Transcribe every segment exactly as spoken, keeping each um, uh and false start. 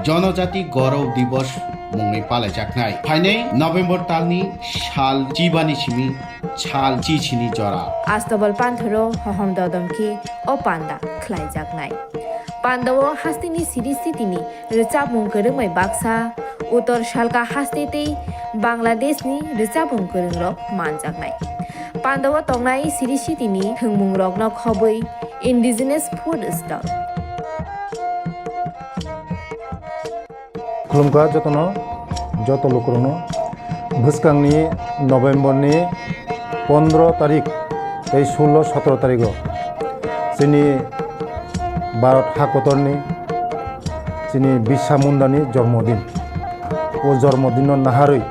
Jonojati Gaurav Divas mungwi palaijaknai. Phainai November talni sal chibani simi sal chichini jora. Astabal panthoro hohom dodom khe o panda khlaijaknai. Pandao hasteni siri sitini rwchapmung kwrwngmai baksa, Uttor Salka haste tei Bangladeshni rwchapmung kwrwngrok manjaknai. Pandao tongnai siri sitini thwngmungrokno khobwi indigenous food stall. Khulumkha jotono, joto lukurokno. Bwskangni November ni pondro tarik tei sullo sotro tarigo chini Bharat hakotorni chini Birsa Mundani jormodin. O jormodinno naharwi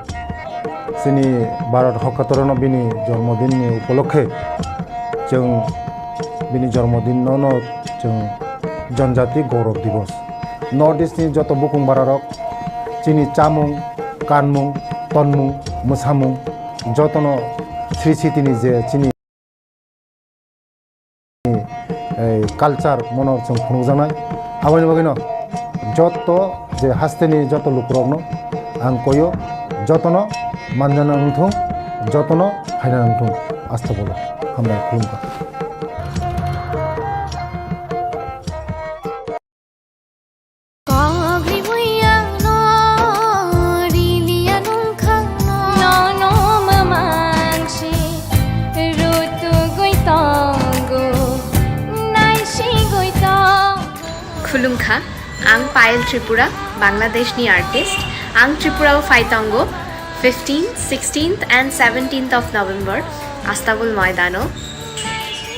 chini Bharat hakotorno bini jormodinni upolokhe chwng bini jormodinno no chwng Janjati Gaurav Divas. North East ni joto bukung bararok chini chamung, kanmung, tonmung, mwsamung jotono sri sitini je chini, eh, culture mono chwng phunukjaknai. Aboni bagwino joto je hasteni joto lukurokno ang koyo, jotono manjana wngthung, jotono phaina wngthung. Asta bolo hambai khulumkha. Kagwi buiyangno riliya nungkhangno nono mamangsi rutugwi tongo, naisigwi tongo. Khulumkha, ang Payal Tripura, Bangladeshni artist. Ang Tripurao phai tongo fifteenth, sixteenth and seventeenth of November, Astabul Moidano.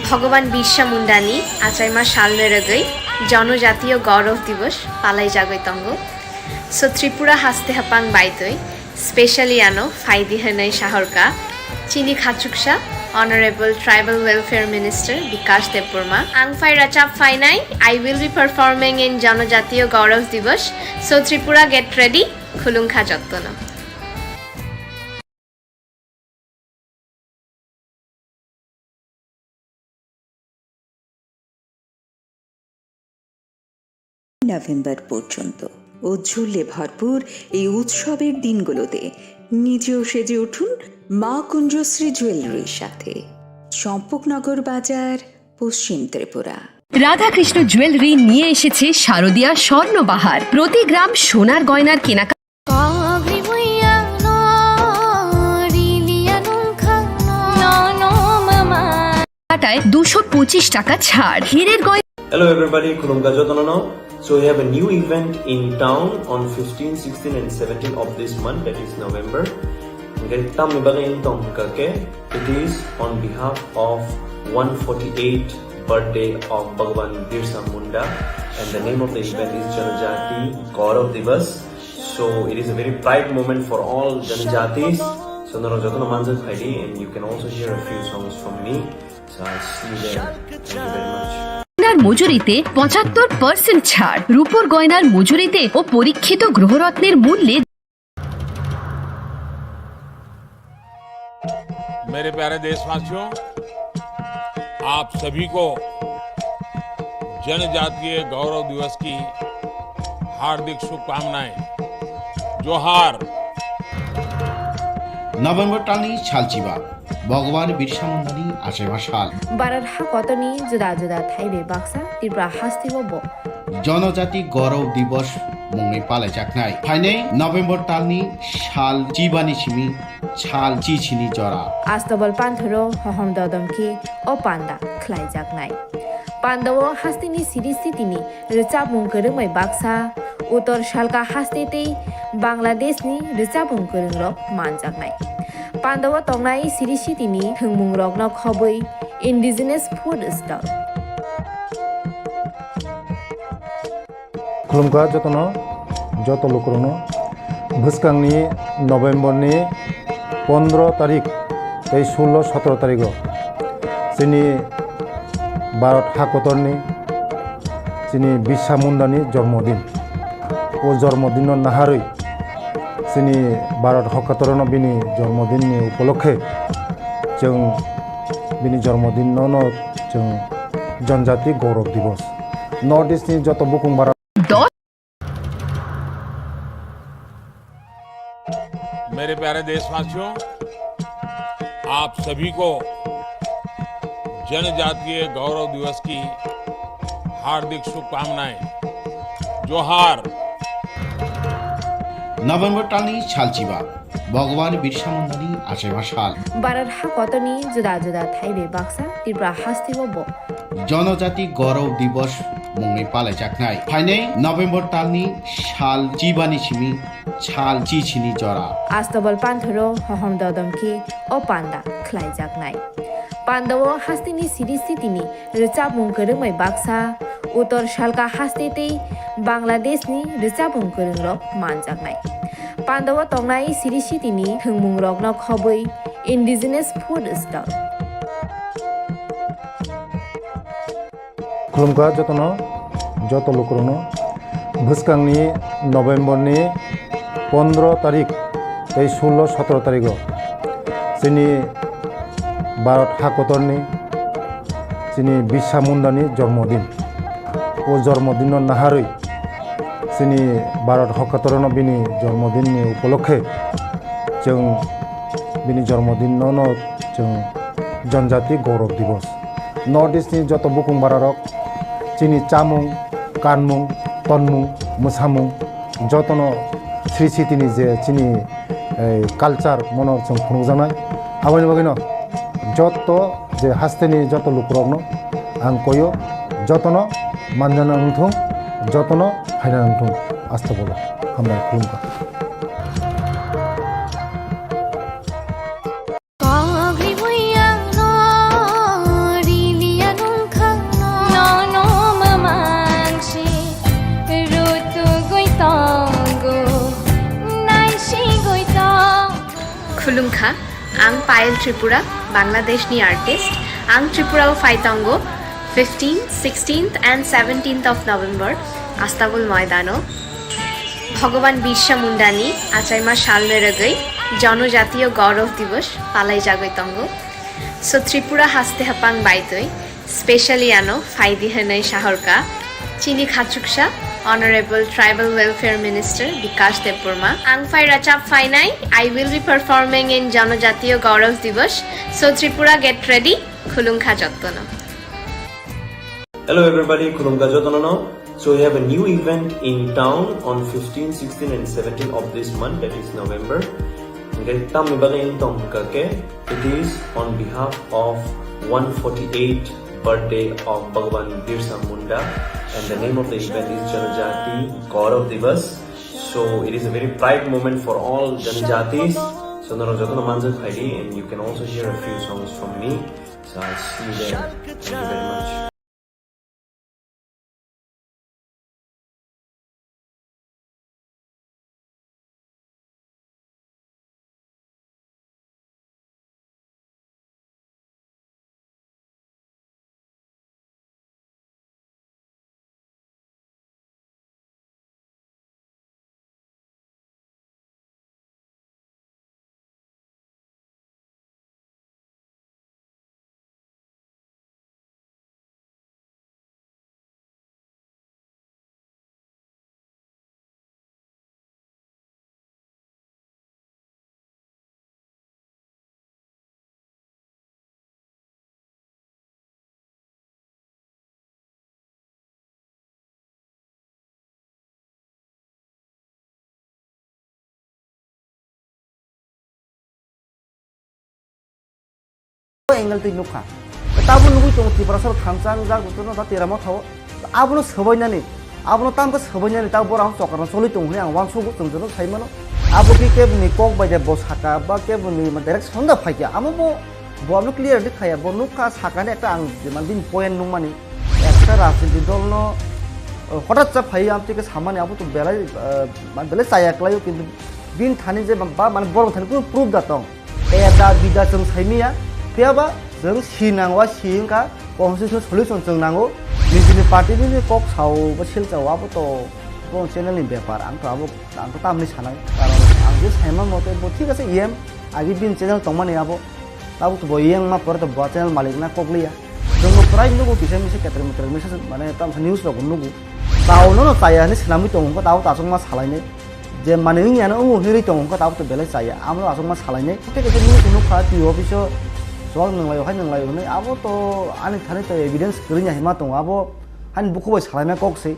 Bhagwan Birsa Mundani achaima salni rwgwi Jonojatiyo Gaurav Divas palaijagwi tongo. So Tripura haste hapang baitwi specially ano phaidi hwnwi sahorka chini khachuksa Honorable Tribal Welfare Minister Bikash Debbarma. Ang phai rachap phainai, I will be performing in Jonojatiyo Gaurav Divas. So Tripura, get ready, khulumkha jottono. November পর্যন্ত উজ্জ্বলে ভরপুর এই উৎসবের দিনগুলোতে নিজেও সেজে উঠুন মা কুঞ্জশ্রী জুয়েলারির সাথে। চম্পকনগর বাজার, পশ্চিম ত্রিপুরা। রাধাকৃষ্ণ জুয়েলারি নিয়ে এসেছে শারদীয়া স্বর্ণবাহার। প্রতি গ্রাম সোনার গয়নার কেনাকাটা কাটায় দুশো পঁচিশ টাকা ছাড়। হীরের গয়না Hello everybody, khulumkha jotono no. So we have a new event in town on fifteen, sixteen and seventeen of this month, that is November. Hingke tamni bagwi wng tong hingka khe, it is on behalf of one forty-eight birthday of Bhagwan Birsa Munda, and the name of the event is Janajati Gaurav Divas. So it is a very pride moment for all Janajatis. So norok jotono manjak phaidi, and you can also hear a few songs from me. So I'll see you there. Thank you very much. গয়নার মজুরিতে পঁচাত্তর পার্সেন্ট ছাড়, রূপোর গয়নার মজুরিতে ও পরীক্ষিত গ্রহরত্নের মূল্যে। मेरे प्यारे देशवासियों, आप सभी को जनजातीय गौरव दिवस की हार्दिक शुभकामनाएं। जोहार। November talni salchiba, Bhagwan Birsa Mundani achaima sal. Bharat hakotorni juda juda thaibai baksa Tripura hasteo bo Janajati Gaurav Divas mungwi palaijaknai. Phainai November talni sal chibani simi sal chichini jora. Astabal panthoro hohom dodom khe o panda khlaijaknai. Pandao hasteni siri sitini rwchapmung kwrwngbai baksa, Uttor Salka haste tei Bangladeshni rwchapmung kwrwngrok manjaknai. Pandao tongnai siri sitini thwngmungrokno khobwi indigenous food stall. Khulumkha jotono, joto lukurokno. Bwskangni November ni pondro tarik tei sullo sotro tarigo chini Bharat hakotorni chini Birsa Mundani jormodin. O jormodinno naharwi chini Bharat hakotorno bini jormodinni upolokhe chwng bini jormodinno no chwng Janjati Gaurav Divas. North East ni joto bukung bara dos मेरे प्यारे देशवासियों, आप सभी को जनजातीय गौरव दिवस की हार्दिक शुभकामनाएं। जोहार। November talni salchiba, Bhagwan Birsa Mundani achaima sal. Bharat hakotorni juda juda thaibai baksa Tripura hasteo bo Jonojati Gaurav Divas mungwi palaijaknai. Phainai November talni sal chibani simi sal chichini jora. Astabal panthoro hohom dodom khe o panda khlaijaknai. Pandao hasteni siri sitini rwchapmung kwrwngbai baksa, Uttor Salka haste tei Bangladeshni rwchapmung kwrwngrok manjaknai. Pandao tongnai siri sitini thwngmungrokno khobwi indigenous food stall. Khulumkha jotono, joto lukurokno. Bwskangni November ni pondro tarik tei sullo sotoro tarigo chini Bharat hakotorni chini Birsa Mundani jormodin. O jormodinno naharwi chini Bharat hakotorno bini jormodinni upolokhe chwng bini jormodinno no chwng Janjati Gaurav Divas. North East ni joto bukung bararok chini chamung, kanmung, tonmung, mwsamung jotono Sri Sitini je chini, eh, culture mono chwng phunukjaknai. Aboni bagwino joto je hasteni joto lukurokno ang koyo, jotono manjana wngthung, jotono phaina wngthung. Asta bolo hambai khulumkha. Kogwi bui ang no riliya nungkhang no. Nono mamang si rutugwi tongo, naisigwi tongo. Khulumkha, ang Payal Tripura, Bangladesh ni artist. Ang Tripura o phai tongo fifteenth, sixteenth and seventeenth of November, Astabul Moidano. Bhagwan Birsa Mundani achaima salni rwgwi Jonojatiyo Gaurav Divas palaijagwi tongo. So Tripura haste hapang baitwi specially ano phaidi hwnwi sahorka chini khachuksa Honorable Tribal Welfare Minister Bikash Debbarma. Ang phai rachap phainai, I will be performing in Jonojatiyo Gaurav Divas. So Tripura, get ready, khulumkha jottono. Hello everybody, khulumkha jotono no. So we have a new event in town on fifteen, sixteen and seventeen of this month, that is November. Hingke tamni bagwi wng tong hingka khe, it is on behalf of one forty-eighth birthday of Bhagwan Birsa Munda, and the name of the event is Janajati Gaurav Divas. So it is a very pride moment for all Janajatis. So norok jotono manjak phaidi, and you can also hear a few songs from me. So I'll see you there. Thank you very much. Angle twi nukha. Tabuk nugwi tongo Tiprasa rok thansa wngjak, jotono ta tera motha o. Abono swbainani, abono tamkhe swbainani, ta borok ang chokarno choli tongo hwnwi ang uansugo, chwng jotono sai mano. Abo khe keboni kok bai de bo saka, ba keboni direction da phaikha. Amo bo, bo abono clear di khaya, bo nukha sakani ekta ang, je, mane, bini point nukmani. Ekta rajniti dolno, eh, hothat cha phai, amtwi khe samani abo to belai, eh, mane belai chaya kwlaio, kintu bini thani je ba, mane borok thani kunu proof da tong. Eda bida chwng saimanya, phiyaba chwng si nango, si wngkha constitutional solution chwng nango. Nijini party nini kok sao ba sil chao abo to bo channel ni bepar, ang to abo, ang to tamni sanai. Karon ang je saima mote bo thik ase, E M agi bini channel tongmani abo. Tabuk to bo yang ma pore to bo channel malik na kok liya. Jong no prai nugo kisa misa ketre metre misa mane tam sa news rok nugo. Tao no no taya ni sinamwi tongo, tao ta chong ma salai ne. Je manwi wngya no wngo hinwi tongo, wngkha tabuk to belai chaya. Amo aswk ma salainai. Khe khe nini tini nukha T O office o chuwak nwnglai hai nwnglai hwnwi. Abo to ani thani to evidence kwrwngya hinma tongo. Abo hani bukhuk bai salaina kok se.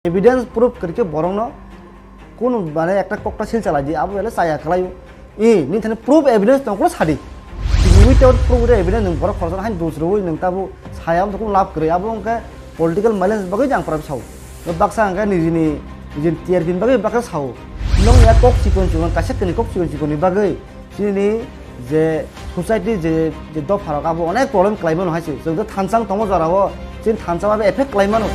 Evidence proof kwrwi khe borokno kunu mane ekta kokta sil chalai di, abo belai chaya khlaio. E, nini thani proof evidence tong khe sadi. Without proof, without evidence nwng borok khoroksa haino dusrwi nwng tabo saya wngkha kunu lab kwrwi, abo wngkha political mileage bagwi jang pora sao. Baksa hwnkhe nijini, nijini T R P ni bagwi baksa sao. Nwng ya kok chikon chikon, kaisa kwnwi kok chikon chikon ni bagwi. Chini je society je, je dopha rok abo onek problem khlai mano hai se. Chwng thansa wng tongo jora o, chini thansa abo effect khlai mano.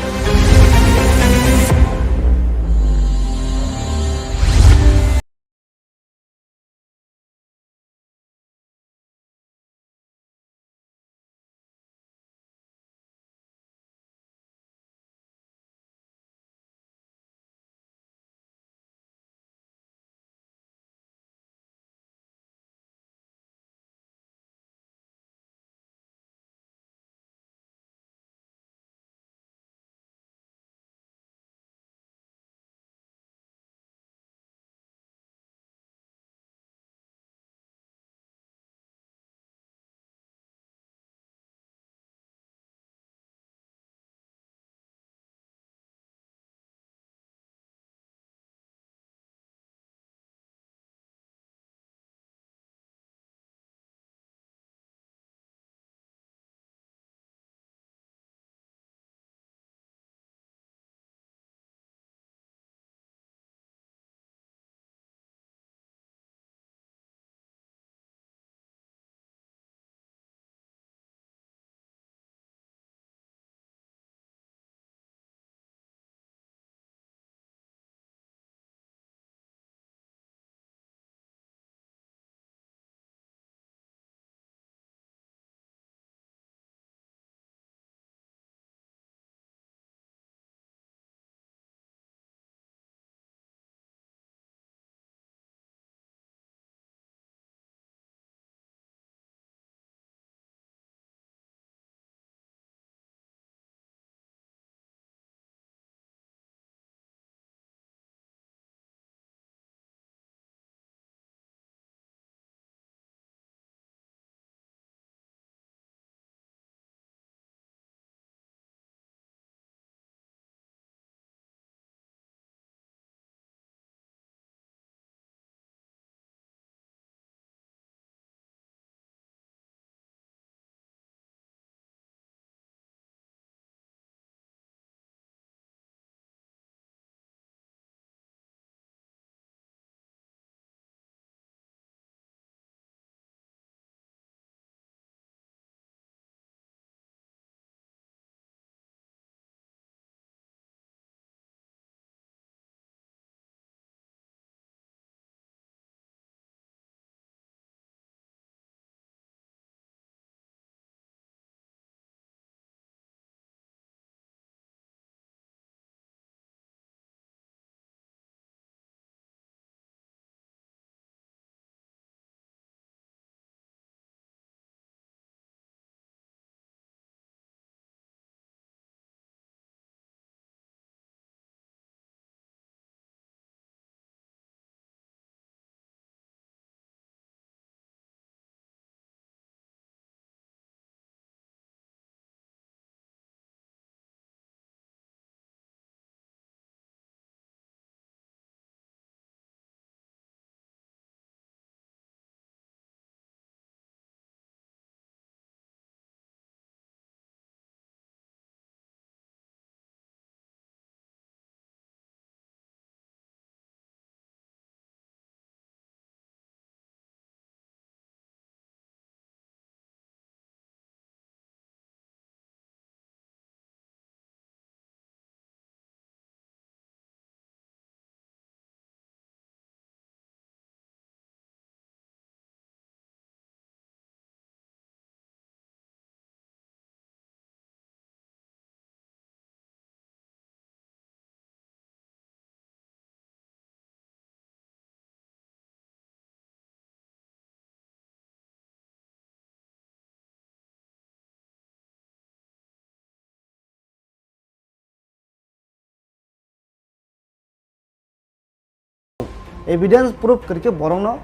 Evidence proof kwrwi khe borokno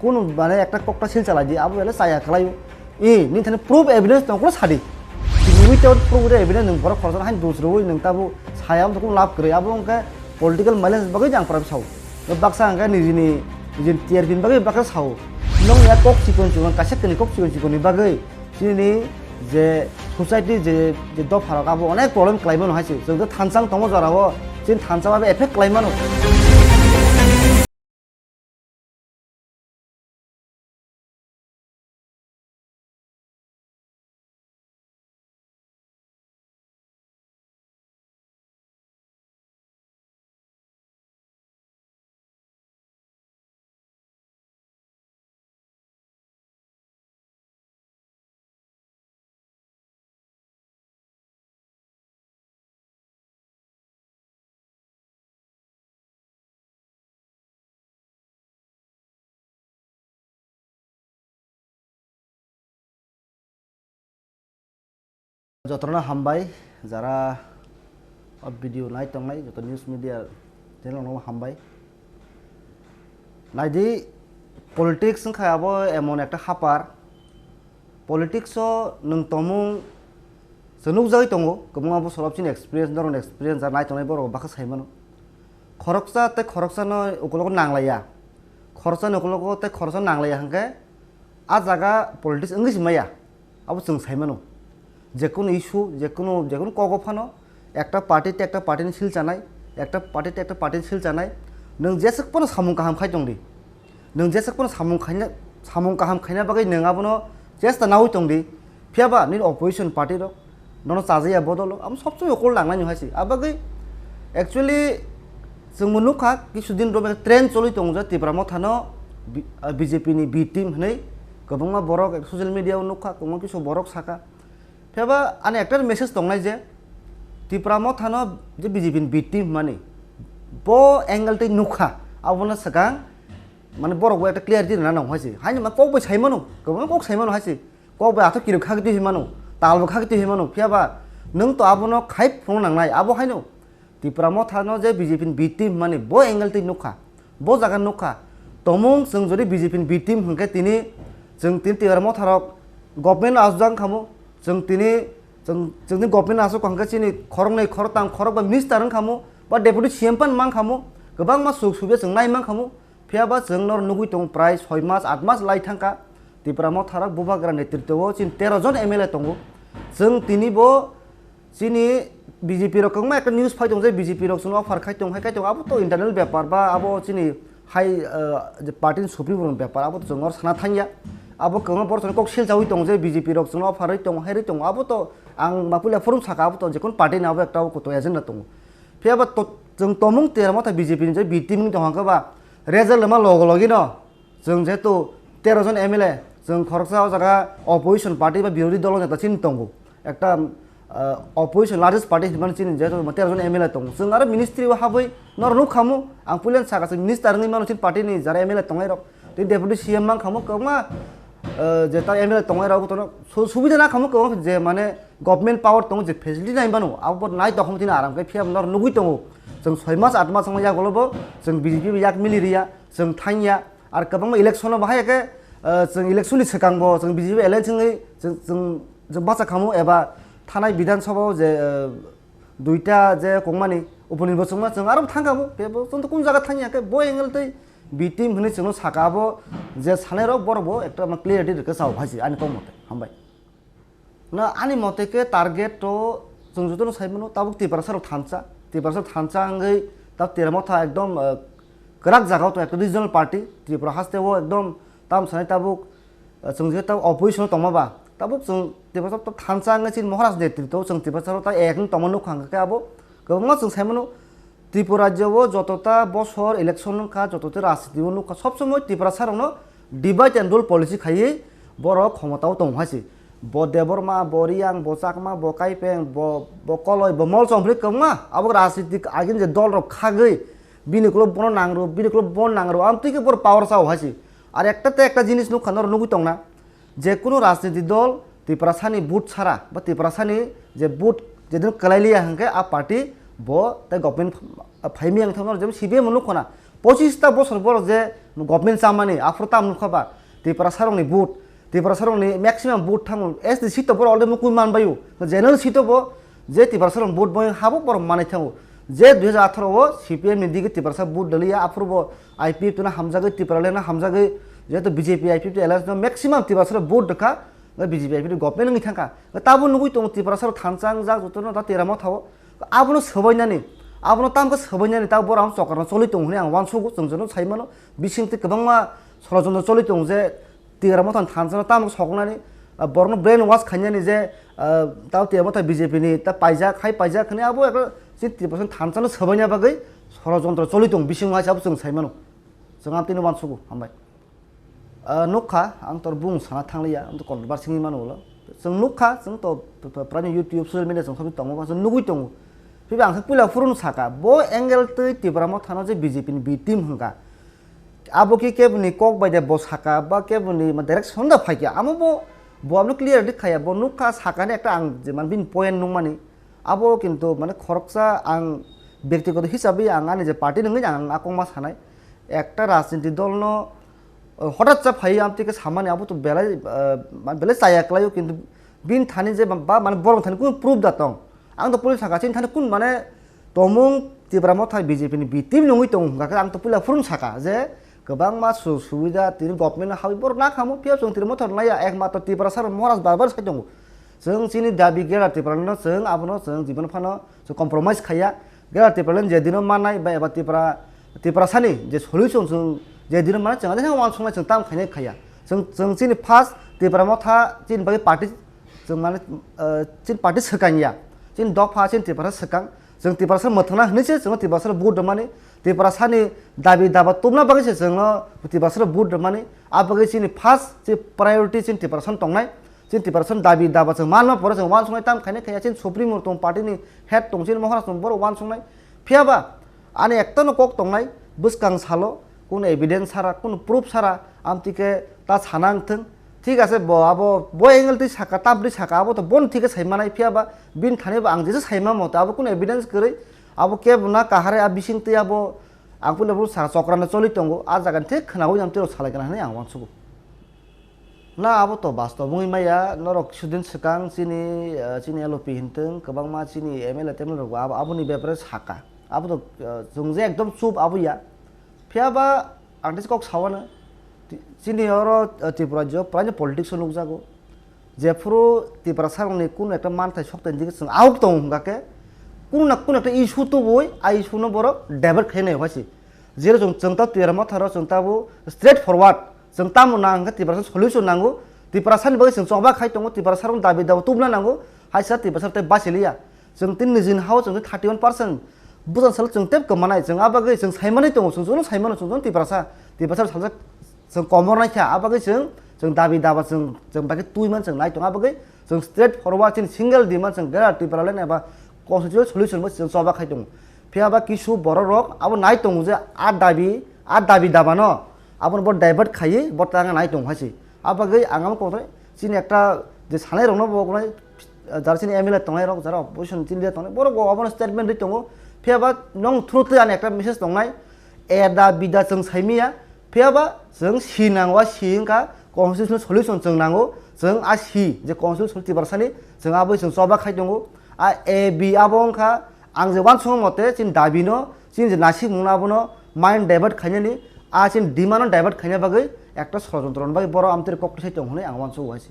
kunu mane ekta kokta sil chalai di, abo bele chaya kwlaio. E, nini thani proof evidence tong khe sadi. Without proof, without evidence nwng borok khoroksa hain dus rwui nwng tabo saya, abo kunu lab kwrwi, abo wngkhe political mileage bagwi jang pora sao. Baksa hwnkhe nijini, nijini T R P ni bagwi baksa sao. Nwng ya kok chikon chikon, kaisa kwnwi kok chikon chikon ni bagwi chini je society je, je dopha rok abo onek problem kwlai mano hai se. Chwng khe thansa wng tongo jora o, chini thansa abo effect kwlai mano. Jotono hambai, jara o video nai tongnai, joto news media channel no hambai. Naidi, politics wngkha abo emon ekta hapar, politics o nwng tongmung chwng nukjagwi tongo, kwbangma bosorok chini experience, norokni experience, jara nai tongnai borok bakha sai mano. Khoroksa tei khoroksa no ukulogo nanglaiya, khoroksa ni ukulogo tei khoroksa nanglaiya hwnkhe a jaga politics wngwi se maya. Abo chwng sai mano. Jekunu issue, jekunu, jekunu kogo phano ekta party tei ekta party ni sil chanai, ekta party tei ekta party ni sil chanai. Nwng jeswk phano samung kaham khai tong di. Nwng jeswk phano samung khaina, samung kaham khaina bagwi nwng abono chesta naui tong di. Phiya ba nini opposition party rok nono chajaya bodol o, amo sob somoi ukol nangnai hai se. Abagwi actually chwngbo nukha, kisu din rok trend choli tongo je Tipra Motha no B-, ah, B J P ni B team hinwi kwbangma borok social media o nukha, kwbangma kisu borok saka. Phiya ba ani ekta message tongnai je Tipra Motha no je B J P ni B team hinmani bo angle tei nukha, abono swkang mane borok bo ekta clarity rwna nango hai se. Haino ma kok bai sai mano, kwbangma kok sai mano hai se. Kok bai athok kirok khagwi twi hinmano, tal bo khagwi twi hinmano, phiya ba nwng to abono khai phunuk nangnai, abo haino Tipra Motha no je B J P ni B team hinmani bo angle twi nukha, bo jaga nukha. Tomung chwng jodi B J P ni B team hwnkhe tini chwng tini Tipra Motha rok government aswk wng khamu, chwng tini chwng, chwng tini government aswk hwnkhe chini khoroknwi, khoroktham, khorokba minister wng khamu, ba deputy C M phano mang khamu, kwbangma suk subya chwng nai mang khamu. Phiya ba chwng noro nugwi tongo prai soi mas, aat mas lai thangkha. Tipra Motha rok Bubagra netritwo o chini tero jon M L A tongo. Chwng tini bo chini B J P rok kwbangma ekta news phai tongo je B J P rok chwngno offer khai tong, hai khai tong, abo to internal bepar ba abo chini hai, eh, je party ni supremo ni bepar, abo to chwng oro sana thangya. Abo kwbangma borok chwngno kok silchaui tongo je B J P rok chwngno offer rwi tongo, hai rwi tongo, abo to ang ma puila phuru saka, abo to jekunu party ni abo ekta abo koto agenda tongo. Phiya ba to, chwng tomung Tipra Motha B J P ni je B team wng tong hwnkhe ba result rwma logo logi no chwng jehetu tero jon M L A, chwng khoroksa o jaga opposition party ba birodhi dolo neta chini tongo. Ekta, ah, opposition largest party hinmani chini jehetu tero jon M L A tongo. Chwng aro ministry o habwi noro nuk khamu, ang puila saka chwng minister wngwi mano chini party ni jara M L A tongnai rok. Tei deputy C M mang khamu kwbangma, ah, je ta M L A tongnai rok botono su-, subida na khamu kwbangma je mane government power tongo je facility nai mano, abo bo nai tongkhamu tini aram khe phiya noro nugwi tongo. Chwng soi mas, aat mas wngma yagulo bo chwng B J P bai yak mili riya, chwng thangya. Ar kwbangma election o bahai khe, eh, chwng election ni swkang bo chwng B J P alliance wngwi chwng, chwng, chwng bacha khamu eba thanai Bidhan Sabha o je, eh, duita je kongmani uponirbachon ma chwng aro thang khamu, khe bo chwng to kun jaga thangya khe bo angle tei B team hinwi chwngno saka abo je sanai rok borok bo ekta ma clarity rwkhe sao hai se ani kok mote. Hambai. Na ani mote khe target to chwng jotono sai mano, tabuk Tiprasa rok thansa, Tiprasa rok thansa wngwi tabuk Tipra Motha ekdom, eh, kwrak jaga o tong ekta regional party, Tripura haste o ekdom tam sanai tabuk, eh, chwng je tabuk opposition o tongma ba, tabuk chwng Tiprasa rok thansa wngwi chini Maharaj netritwo chwng Tiprasa rok ta ek wng tongma nukha hwnkhe abo kwbangma chwng sai mano. Tripura rajyo o jotota bosor election wngkha, jotota rajniti o nukha, sob somoi Tiprasa rokno divide and rule policy khaiwi borok khomota o tong hai se. Bo Debbarma, bo Reang, bo Chakma, bo Kaipeng, bo, bo Koloi, bo Molsom hinwi kwbangma abo rajniti agini je dol rok khagwi bini ukulok bono nang rw, bini ukulok bono nang rw, amtwi khe borok power sao hai se. Ar ekta tei ekta jinis nukha norok nugwi tongna. Je kunu rajniti dol Tiprasani vote sara ba Tiprasani je vote jedin kwlai liya hwnkhe a party bo tei government phaimaya wngthang, norok jemon C P M nukho na, Pochista bosor borok je government chamani, aphuru tam nukha ba, Tiprasa rokni vote, Tiprasa rokni maximum vote thango, S T seat to borok already mukui man baio, general seat to bo je Tiprasa rok vote bai habo borok manai thango. Je dui hajar atharo o C P M ni digi Tiprasa vote daliya, aphuru bo I P F T no hamjagwi, Tipraland no hamjagwi, jehetu B J P I P F T alliance no maximum Tiprasa rok vote rwkha, B J P I P F T government wngwi thangkha. Tabo nugwi tongo Tiprasa rok thansa wngjak jotono ta Tera Motha o. Abono swbainani, abono tamkhe swbainani, ta borok ang chokarno choli tongo hwnwi ang uansugo, chwng jono sai mano. Bisingtwi kwbangma sorojontro choli tongo je Tera Mothani thansa no tamo soknani, ah, borokno brain wash khainani je, ah, tamo Tera Motha B J P ni ta paijak, hai paijak hwnwi abo ekta chini Tiprasa thansa no swbaina bagwi sorojontro choli tongo bisingo hai se abo chwng sai mano. Chwng ang tini uansugo, hambai. Ah, nukha, ang tor bung sana thangliya, ang to controversy wngwi mano ulo. Chwng nukha, chwng to p-, p-, prani YouTube, social media chwng khabi tongo, chwng nugwi tongo. Phiba ang khe puila phuru no saka, bo angle twi Tipra Mothano je B J P ni B team hwnkha. Abo khe keboni kok bai de bo saka, ba keboni ma direction da phaikha. Amo bo, bo abono clear dik khaya, bo nukha sakani ekta ang je man bini point nukmani. Abo kintu mane khoroksa ang byaktigoto hisabe ang ani je party nungwi ang akongma sanai. Ekta rajniti dol no, uh, hotat cha phai amtwi khe samani abo to belai, uh, belai chaya kwlaio kintu bini thani je ba mane borok thani kunu proof da tong. Ang to police saka chini thani kun mane tomung Tipra Motha B J P ni B team nungwi tongo hwnkha khe ang to puila phuru no saka je kwbangma sujog subida tini government no hawi borok na khamo phiya chwng Tipra Motha naiya ekmatro Tiprasa rok Maharaj bar bar sai tongo. Chwng chini dabi gera Tiprasa no chwng abono chwng jibon phano chwng compromise khaiya. Gera Tipraland je dino manai ba eba Tipra, Tiprasani je solution chwng je dino manai chwng adini uansuknai chwng tam khainai khaiya. Chwng, chwng chini first Tipra Motha chini bagwi party chwng mane, uh, chini party swkang ya. Chini dopha chini Tiprasa swkang. Chwng Tiprasa mwthangna hwnwi se chwng Tiprasa vote rwmani. Tiprasani dabi daba tubna bagwi se chwngno Tiprasa vote rwmani. A bagwi chini first chini priority chini Tiprasa tongnai. Chini Tiprasa dabi daba chwng manma pore chwng uansuknai tam khainai khaiya chini Supreme Motom party ni head tong chini Maharaj tong borok uansuknai. Phiya ba ani ekta no kok tongnai bwskang salo kunu evidence sara kunu proof sara amtwi khe ta sana wngthwng. Thik ase bo abo bo angle twi saka tam twi saka abo to bon thik khe sai manai phiya ba bini thani bo ang jesa sai ma moto abo kunu evidence kwrwi abo kebo na kahare a bising twi abo ang puila bo saka chokra no choli tongo a jaga ni thik khwnawi amtwi rok salai kana hinwi ang uansugo. Na abo to bastob wngwi maya, norok kisudin swkang chini, eh, chini L O P hintwng, kwbangma chini M L A, T M L A rok bo abo, aboni bepare saka. Abo to, eh, chwng je ekdom chup abo ya. Phiya ba ang tei kok sawano, ti-, chini oro, eh, Tripura rajyo praino politics o nukjago. Jephuru Tiprasa rokni kunu ekta manthai sokthai digi chwng ahuk tongo hwnkha khe, kunu na kunu ekta issue tubui, a issue no borok divert khainai hwnkha se. Jero chwng, chwng ta Tera Motha ro chwng ta bo straight forward. Chwng tamo nang hwnkhe Tiprasa solution nango. Tiprasa ni bagwi chwng choba khai tongo, Tiprasa rok dabi daba tubuna nango. Hai sa Tiprasa tei bachiliya. Chwng tin nijin hao chwng thirty one percent. Bujan salo chwng tep kwmanai, chwng a bagwi chwng saimanwi tongo, chwng jono saimano, chwng jono Tiprasa. Tiprasa salsa chwng komor naikha, a bagwi chwng, chwng dabi daba chwng, chwng bagwi twi man chwng nai tongo, a bagwi chwng straight forward chini single demand chwng Greater Tipraland eba constitutional solution bo chwng choba khai tongo. Phiya ba kisu borok rok abo nai tongo je a dabi, a dabi daba no abo no bo divert khaiwi bo tanga nai tongo hai se. A bagwi ang amo kothai chini ekta je sanai rok no bo gnai, jara chini M L A tongnai rok, jara opposition chini leader tongnai, borok bo abo no statement ri tongo. Phiya ba nong through twi ani ekta message tongnai, A da bida chwng saimiya, phiya ba chwng si nango, a si wngkha constitutional solution chwng nango, chwng a si je constitutional Tiprasani chwng aboni chwng choba khai tongo. A A B abo wngkha ang je uansukma mote chini dabi no, chini je naisik mungno abono mind divert khainani, a chini demand no divert khaina bagwi ekta sorojontro ni bagwi borok amtwiri kok sai tong hwnwi ang uansugo hai se.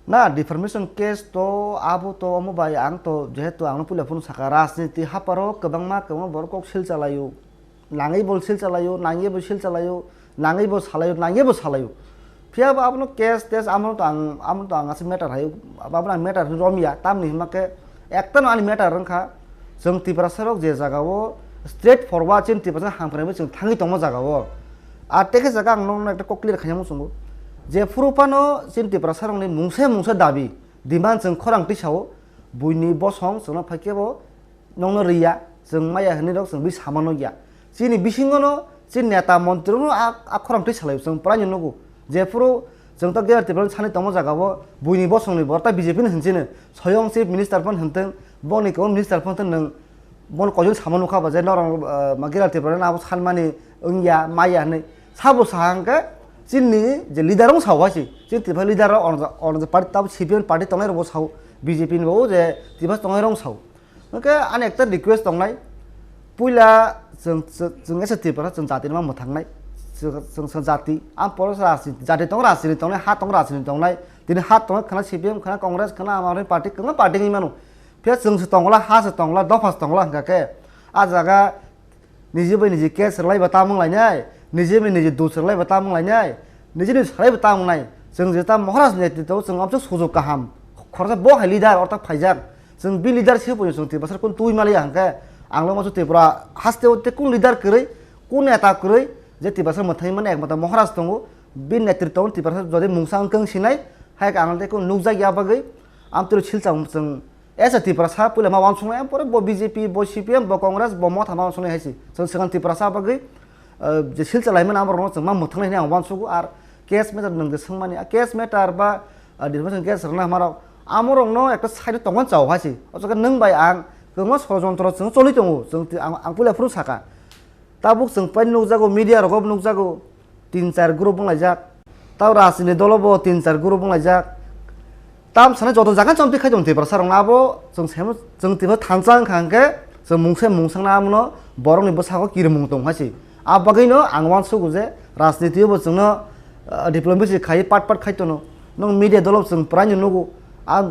Na, defamation case to abo to omo bai ang to jehetu ang no puila phunu saka rajniti haparo kwbangma kwbangma borok kok sil chalaio, nangwi bo sil chalaio, nangwi bo sil chalaio, nangwi bo salaio, nangwi bo salaio. Phiya bo abono case tes amo to ang, amo to ang aswk matter hai, abo ang matter romya, tamni hwnba khe ekta no ani matter wngkha, chwng Tiprasa rok je jaga o straight forward chini Tiprasa hamkrai bai chwng thangwi tongma jaga o. Ar tekhe jaga ang nokno ekta kok clear khaina muchungo. Jephuru phano chini Tiprasa rokni mungsa mungsa dabi, demand chwng khorang tisa o, buini bosong chwngno phai khe bo nokno riya, chwng maya hinwi rok chwng bui samano ya. Chini bisingo no chini neta montri rokno a, a khorang twi salaio chwng praino nugo. Jephuru chwng ta Greater Tipraland sani tongma jaga o buini bosongni borok ta B J P ni hinchini, soyong chief minister phano hinthwng, bongni kwbang minister phano hinthwng nwng Bon kojol sama nukha ba je norok, eh, ma Giral Tripura no abo sanmani wngya maya hinwi sabo sa hwnkhe chini je leader wng sao hai se chini Tripura leader rok ono, ono je party tabo C P M party tongnai rok bo sao, B J P ni bo je Tripura tongnai rok wng sao. Hwnkhe ani ekta request tongnai, puila chwng, chwng, chwng esa Tripura chwng jati ma mwthangnai, chwng, chwng, chwng jati, ang poro rajniti, jati tongo rajniti tongnai, ha tongo rajniti tongnai, tini ha tongo khwna C P M khwna Congress khwna ama party kwbangma party wngwi mano. Phiya chwng se tongla, ha se tongla, dopha se tongla hwnkha khe, a jaga niji bai niji case rwlai ba tamung lainai, niji bai niji dus rwlai ba tamung lainai, niji ni salai ba tamung nai. Chwng je ta Maharaj ni netrito chwng amsa sujok kaham. Khoroksa bo hai leader orta phaijak. Chwng bi leader se puni chwng Tiprasa kun twi maliya hwnkhe ang lo masu Tripura haste o te kun leader kwrwi, kun neta kwrwi je Tiprasa mwthangwi mani ekmata Maharaj tongo. Bi netrito Tiprasa jodi mungsa wngkang sinai hai ang te kun nukjak ya bagwi amtwrwi silchang chwng Esa Tiprasa puila ma wansuknai, pore bo B J P, bo C P M, bo Congress, bo Motha ma wansuknai hai se. Chwng swkang Tiprasa bagwi, eh, je silcha laimani amorokno chwng ma mwthangwi hinwi ang wansugo, ar case matter nwng je swngmani, a case matter ba, ah, defamation case rwna hamarok, amorokno ekta side o tongmani chao hai se. O jaga nwng bai ang kwbangma sorojontro chwng choli tongo, chwng ti-, ang, ang puila phuru saka. Tabuk chwng pai nukjago, media rogo nukjago, tin char group wnglaijak. Tabo rajniti dolo bo tin char group wnglaijak. Tam sanai joto jaga chomtwi khai tong Tiprasa rokno abo chwng semo chwng Tiprasa thansa wngkha hwnkhe chwng mungsa mungsangna amono borokni bwskango kirimung tong hai se. A bagwino ang wansugo je rajniti bo chwngno, ah, diplomacy khai pat pat khai tono. Nwng media dolo chwng prai no nugo. A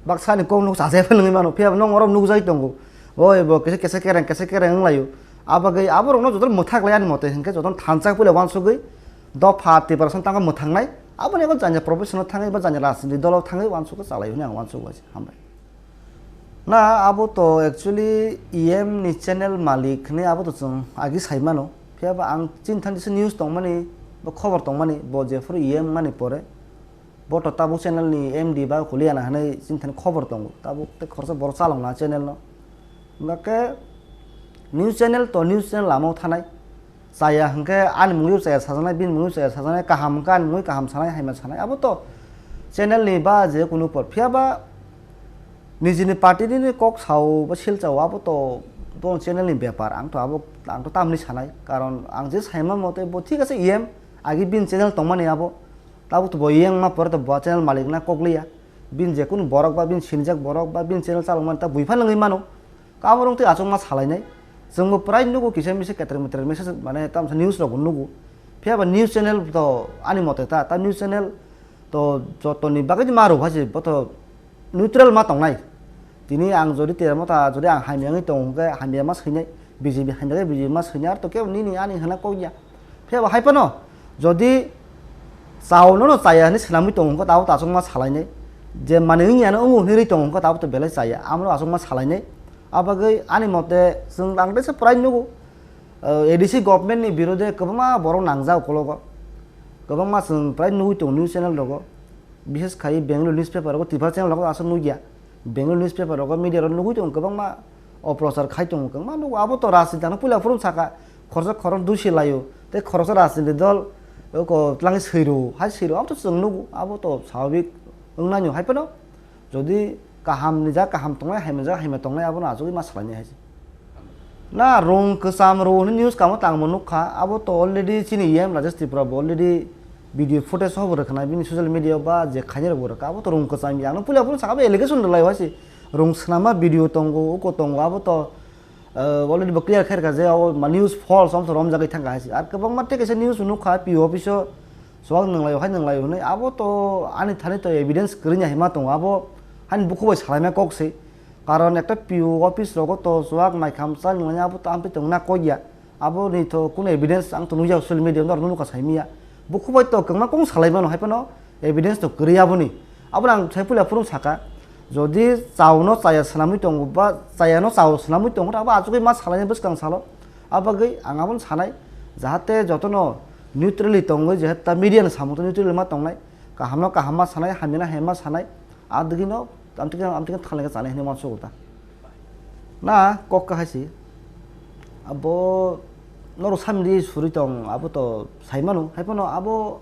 baksa ni kok nuk chajai phano wngwi mano. Phiya bo nwng oro nukjai tongo. Oi bo kisa kisa kereng kisa kereng wnglaio. A bagwi aborokno jotono mwthak lai ani mote hinkhe jotono thansa puila wansugwi dopha Tiprasa tangkha mwthangnai. Aboni abo janya profession o thangwi ba janya rajniti dolo thangwi wansugwi chalai hwnwi ang wansugo hai se. Hambai. Na abo to actually E M ni channel malik hwnwi abo to chwng agi sai mano. Phiya ba ang chini thani se news tongmani ba khobor tongmani bo jephuru E M mani pore. Bo to tabuk channel ni M D ba kuliya na hinwi chini thani khobor tongo. Tabuk tei khoroksa borok chalok na channel no. Hwnkhe news channel to news channel lama o thanai. Chaya hwnkhe ani mungwi chaya sajaknai, bini mungwi chaya sajaknai, kaham hwnkhe ani mungwi kaham sanai, haima sanai. Abo to channel ni ba je kunu por. Phiya ba nijini party ni kok sao ba sil chao abo to bo channel ni bepar. Ang to abo, ang to tamni sanai. Karon ang je saima mote bo thik ase E M agi bini channel tongmani abo. Tabuk to bo yang ma pore to bo channel malik na kok liya. Bini je kunu borok ba bini sinijak borok ba bini channel chalok mani ta buiphano wngwi mano. Kaborok twi achukma salainai. Chwngbo prai nugo kisa misa keter meter message mane tamsa news rokbo nugo. Phiya ba news channel to ani mote ta, ta news channel to jotoni bagwi ma rw hai se bo to neutral ma tongnai. Tini ang jodi termo ta jodi ang hamya wngwi tongo hwnkhe hamya ma swinai, B J P hamya khe B J P ma swinai, ar to kebo nini ani hwna kok ya. Phiya bo hai phano jodi chao nono chaya hinwi swnamwi tongo hwnkhe tabuk to achukma salainai. Je manwi wngya no wngo hinwi tongo hwnkhe tabuk to belai chaya, amo achukma salainai. A bagwi ani mote chwng ang teisa prai nugo, eh, A D C government ni birode kwbangma borok nangjak ukologo. Kwbangma chwng prai nugwi tongo news channel rogo. Bishes khai Bengali newspaper rogo, Tripura channel rogo aswk nugya. Bengali newspaper rogo, media rogo nugwi tongo kwbangma oprochar khai tongo, kwbangma nugo. Abo to rajniti ano puila phuru saka, khoroksa khorok dusi laio. Tei khoroksa rajniti dol, oko twlangwi swiro, hai swiro, abo to chwng nugo. Abo to swababik wngnaino hai phano. Jodi kaham ni jak kaham tongnai, haima jak haima tongnai, abono achugwi ma salainai hai se. Na rung kwcham rw hwnwi news kamo tangbo nukha, abo to already chini E M Rajesh Tripura bo already video footage sobo rwkhanai bini social media o ba je khainai rokbo rwkha, abo to rung kwcham ya. Ano puila phuru saka bo allegation rwlai hai se, rung swnamma video tongo, uko tongo, abo to, eh, already bo clear khairkha je abo ma news false, abo to romjagwi thangkha hai se. Ar kwbangma tei kaisa news nukha P O office o, Chuwak nwnglai hai nwnglai hwnwi abo to ani thani to evidence kwrwini hai ma tongo, abo hani bukhubai salaima kok se. Karon ekta P O office rogo to chuwak naikham cha nwnglai abo to amtwi tongna kok ya. Abo ni to kunu evidence ang to nukya social media norok nukha saimanya. Bukhubai to kwbangma kok salai mano hai phano evidence to kwrwi aboni. Abono ang sai puila phuru saka, jodi chao no chaya swnamwi tongo ba chaya no chao swnamwi tongo, abo achugwi ma salaini bwskang salo. Abagwi ang abono sanai, jahate jotono neutrally tongwi, jahate ta media ni samung to neutrally ma tongnai, kaham no kaham ma sanai, hamya no hamya ma sanai, adwgwi no amtwkhe amtwkhe thalnai khe chanai hinwi uansugo ta. Na kok kahai se, abo norok samdi suri tong, abo to sai mano, hai phano abo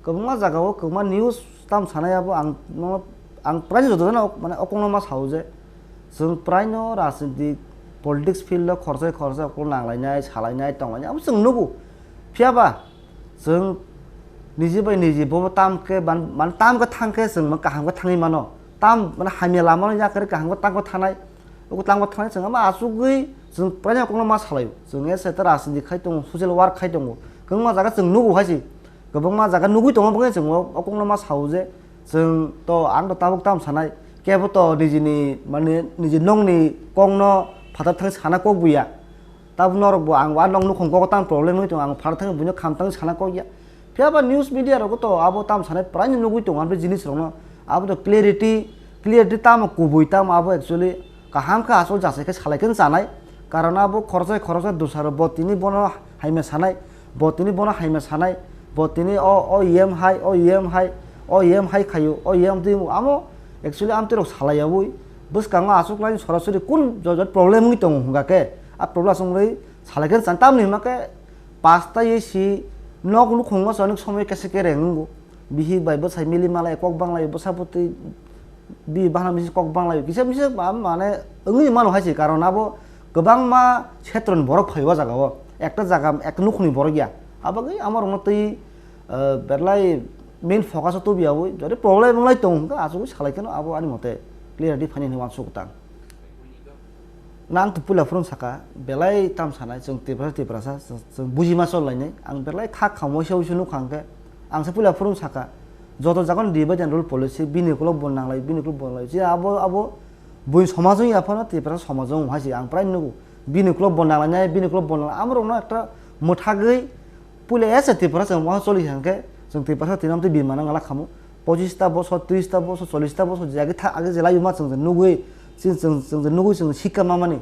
kwbangma jaga o kwbangma news tam sanai abo ang no, ang prai joto jana ok, mane okong no ma sao je chwng prai no rajnitik Politics field o khorsa khorsa ukulok nanglainai, salainai, tonglainai, abo chwng nugo. Phiya ba chwng niji bai niji bo tam khe ban, ban tam khe thang khe chwng kaham khe thangwi mano. Tam mane hamya lama no yakhe kaham khe tang khe thanai. Ukulok tang khe thanai chwng ama asugwi chwng praini kokno ma salaio. Chwng ese ta rajniti khai tongo, social work khai tongo. Kwbangma jaga chwng nugo hai se. Kwbangma jaga nugwi tongo, bwkhe chwng o, o kokno ma sao je, chwng to, ang to tabuk tam sanai, kebo to nijini, mane, niji nokni kokno phatar thang sana kok buya. Tabuk norok bo ang a nok nukhung kok tam problem wngwi tongo, ang phatar thang buino kham thang sana kok ya. Phiya ba news media rogo to abo tam sanai praini nugwi tongo, amtwi jinis rokno, abo to clarity, clarity tamo kubui tamo abo actually kaham khe asol jasai khe salai khe chanai, karon abo khoroksa khoroksa dusaro bo tini bono haima sanai, bo tini bono haima sanai, bo tini o, o E M hai, o E M hai, o E M hai khaio, o E M twi amo actually amtwi rok salai yaui bwskango aswk laini sorasori kun jot jot problem wngwi tongo hwnga khe a problem aswk wngwi salai khe chan tamni hwnba khe pasta ye si nok nukhungo se onek somoi kesa kereng wngo. Bihik bai bwsai mili malai kok banglaio, bwsa bwtwi bi bahna misi kok banglaio, kisa misa ma-, mane wngwi mano hai se, karon abo kwbangma setroni borok phai o jaga o, ekta jaga ekta nukhungni borok ya, abo bagwi amo rokno twi, eh, belai main focus o tubi yaui jodi problem wnglai tongo hwnkhe achugwi salai kheno abo ani mote clarity phaini hinwi uansuk tang. Na ang to puila phurung saka, belai tam sanai, chwng Tiprasa, Tiprasa, chwng, chwng buji ma chol lainai. Ang belai kha khamwi se uisu nukha hwnkhe, ang se puila phurung saka, joto jaga no divide and rule policy, bini ukulok bo nanglai, bini ukulok bo nanglai. Je abo, abo buini somaj wngya phano Tiprasa somaj wng hai se ang prai nugo. Bini ukulok bo nanglainai, bini ukulok bo nanglai. Amorokno ekta mwthagwi puila ese Tiprasa chwng waha choli hwnkhe, chwng Tiprasa tinam twi bini manang ala khamu. Pochista bosor, trista bosor, cholista bosor je age tha-, age je laiyuma chwng je nugwi, chwng, chwng, chwng je nugwi chwng sikha mamani.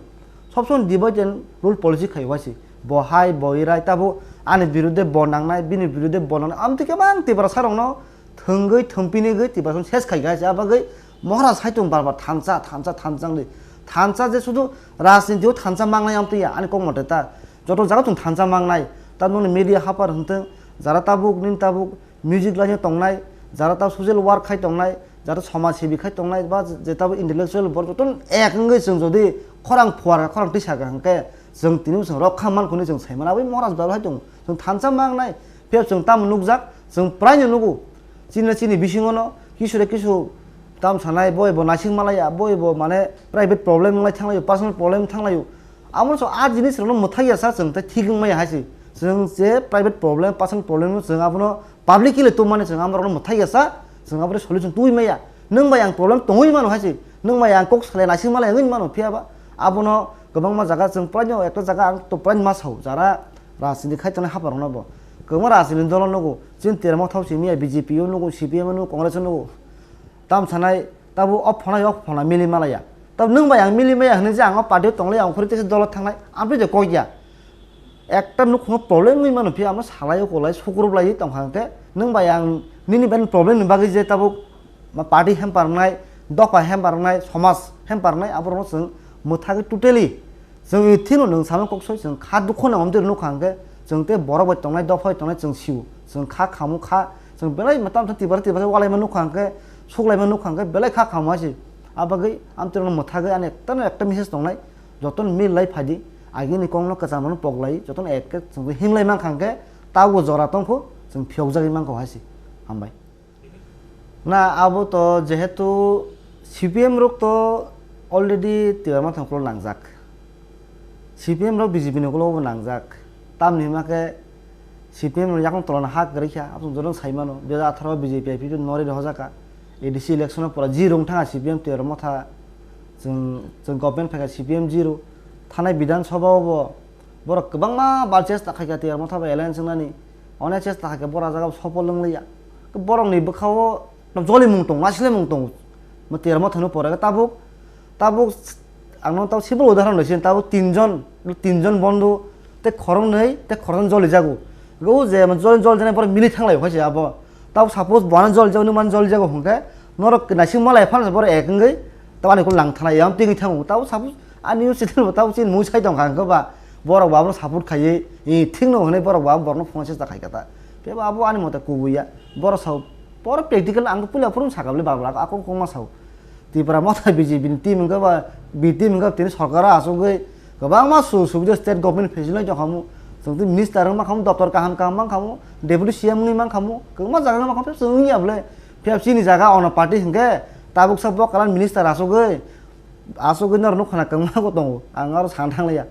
Sob somoi divide and rule policy khai uaisi. Bo hai, bo irai, tabo ani birudhe bo nangnai, bini birudhe bo nangnai. Amtwi khe bang Tiprasa rokno thwngwi, thwngpinigwi Tiprasa ses khai gaisi. Abagwi Maharaj hai tong bar bar thansa, thansa, thansa wngwi. Thansa je sudu rajniti o thansa mangnai amtwi ya, ani kok mote ta. Joto jaga chwng thansa mangnai. Tabukni media hapar hwntwng, jara tabuk, nini tabuk, music line o tongnai, jara ta social work khai tongnai, jara somaj sebi khai tongnai, ba je tabuk intellectual borok joto ek wngwi chwng jodi khorang phuar, khorang tisa kaham khe chwng tini chwng rok kha man hwnwi chwng sai mano. Aboni Maharaj bwlai hai tongo. Chwng thansa mangnai, phiya chwng tamo nukjak, chwng praino nugo. Chini chini bisingo no kisu re kisu tam sanai, boi bo naising malaya, boi bo mane private problem wnglai thanglaio, personal problem thanglaio. Amo so a jinis rokno mwthai ya sa chwng tei thik wngmaya hai se. Chwng je private problem, personal problem no chwng abono publicly tongmani chwng amorokno mwthai ya sa, chwng aboni solution twi maya. Nwng bai ang problem tongwi mano hai se. Nwng bai ang kok salai naising malai wngwi mano phiya ba. Abono kwbangma jaga chwng praino ekta jaga ang to praino ma sao. Jara rajniti khai tongnai hapharokno bo. Kwbangma rajniti dolo nugo. Chini Termo thao simi ya B J P o nugo, C P M o nugo, Congress o nugo. Tam sanai, tabo o phonai o phona mili malaya. Tab nwng bai ang mili maya hwnwi je ang o party o tonglai, ang phuri teisa dolo thangnai, amtwi de kok ya. Ekta nukhungo problem wngwi mano, phiya amo salai o kolai, sukurup lai tongkha hwnkhe, nwng bai ang nini bai problem ni bagwi je tabuk ma party hempa rwnai, dopha hempa rwnai, somaj hempa rwnai, aborokno chwng mwthagwi totally Chwng i thino nwng samung kok soi, chwng kha dukho nang omtwi nukha hwnkhe, chwng tei borok bai tongnai, dopha bai tongnai chwng sio. Chwng kha khamu kha, chwng belai ma tamsa tibara tibara walaima nukha hwnkhe, suklaima nukha hwnkhe, belai kha khamu hai se. Abagwi amtwi rokno mwthagwi ani ekta no ekta message tongnai, jotono mil lai phai di, agini kokno kwcham rokno pok lai, jotono ek khe chwng hinglai mankha hwnkhe, tabuk jora tongkho, chwng phiyokjagwi mankho hai se. Hambai. Na, abo to jehetu C P M rok to already Tiprasa Motha ni ukulok nangjak. C P M rok B J P ni ukulok bo nangjak. Tamni hwnba khe C P M rok yakung tolana ha kwrwi kha, abo chwng joto sai mano. Dui hajar atharo B J P I P F T nori rohorjak kha. A D C election o pura zero wng thang kha C P M Tiprasa Motha. Chwng, chwng government phai kha C P M zero. Thanai Bidhan Sabha o bo Borok kwbangma bal chesta khai kha Tiprasa Motha bai alliance wngnani. Onek chesta khai kha, borok ah jaga o sopol wng liya. Borokni bwkha o jolimung tongo, naisinglaimung tongo. Mo Tiprasa Motha no pore khe tabuk, tabuk ang no tabuk simple udahoron rw sini, tabuk tinjon, tinjon bondhu tei khoroknwi tei khoroknwi joli jago. Go je mo joli, joli jani borok mili thang lai kha se abo. Tabuk suppose bo ano joli jago, nwng mano joli jago hwnkhe norok naising malai phano borok ek wngwi Tamo ani ukulok nang thanai, yang twi thango. Tamo suppose ani news channel bo tamo chini mui sai tong kha, hwnkhe ba borok bo abono support khaiwi, i, thik no hwnwi borok bo abo borokno phone chesta khai kha ta. Phiya ba abo ani mote kubui ya. Borok sao, borok practical ang puila phuru saka bwle bar bar ako kok ma sao. Tipra Motha B J P ni team hwnkhe ba, B team hwnkhe tini sorkar o achugwi Kwbangma su subida state government facility tong khamu, chwng tei minister wng mankhamu, doptor kaham kaham mankhamu, deputy C M wngwi mankhamu, kwbangma jaga wng mankhamu, phiyaba chwng wngya bwle. Phiyaba chini jaga ono party hwnkhe tabuksa bo kalan minister asugwi, asugwi norok nukha na kwbangma bo tongo, ang aro sana thanglaiya.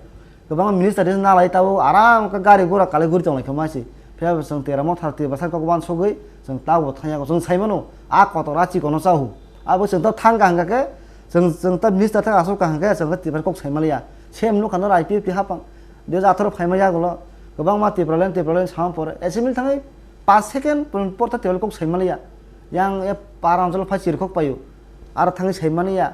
Kwbangma minister de nalai tabuk aram khe gari gura kalai guri tonglai khe masi. Phiyaba chwng Tera Motha Tiprasa kok uansugwi chwng tabuk thangya, chwng saimano a kotor a chikono chahu. Abo chwng ta thang kaham khe, chwng, chwng ta minister thang asuk kaham khe, chwng ta Tiprasa kok saimaliya. Same nukha noro I P F T hapang. Dui hajar atharo phaima yagulo kwbangma Tipraland, Tipraland sama pore. Assembly thangwi paanch second por ta Tipraland kok saimaliya. Yang e para oncholo phai chirikhok paio. Aro thangwi saimaniya.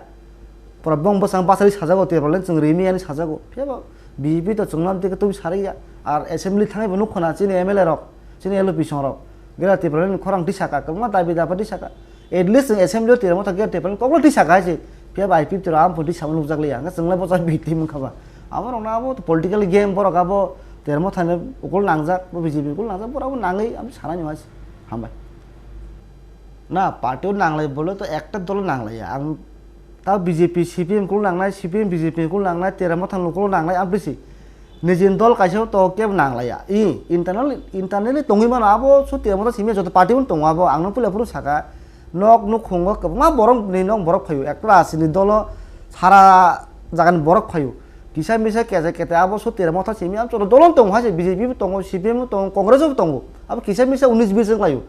Pura bong bwsang bachari sajago, Tipraland chwng rimi ani sajago. Phiyaba B J P to chwngno amtwi khe tubui sarikya. Ar assembly thangwi bo nukho na chini M L A rok, chini L O P song rok. Gera Tipraland khorang twi saka, kwbangma dabi dapha twi saka. At least chwng assembly o Tera Motha gera Tipraland koklo twi saka hai se. Phiyaba I P F T rok amphoi twi sama nukjak liya. Hwnkhe chwngno bocha B T mungkha ba. Abo rokno abo to political game, borok abo Tera Motha ni ukul nangjak, bo B J P ukul nangjak, borok abo nangwi abo sanai nung hai se. Hambai. Na, party o nanglai bole to ekta dolo nanglaiya. Ang ta B J P, C P M kulu nangnai, C P M, B J P kulu nangnai, Tera Motha ni kulu nangnai, ang bisi. Nijini dol kaisa to kebo nanglaiya. I, internal, internally tongwi mano abo, so Tera Motha simi joto party o tongo abo, ang no puila phuru saka. Nok nukhungo kwbangma borok ni nok borok phaio. Ekta rajini dolo sara jagani borok phaio. Kisa misa kete kete abo so Tera Motha simi abo joto dolo tongo hai se, B J P bo tongo, C P M bo tongo, Congress bo tongo. Abo kisa misa unis bis wng laio.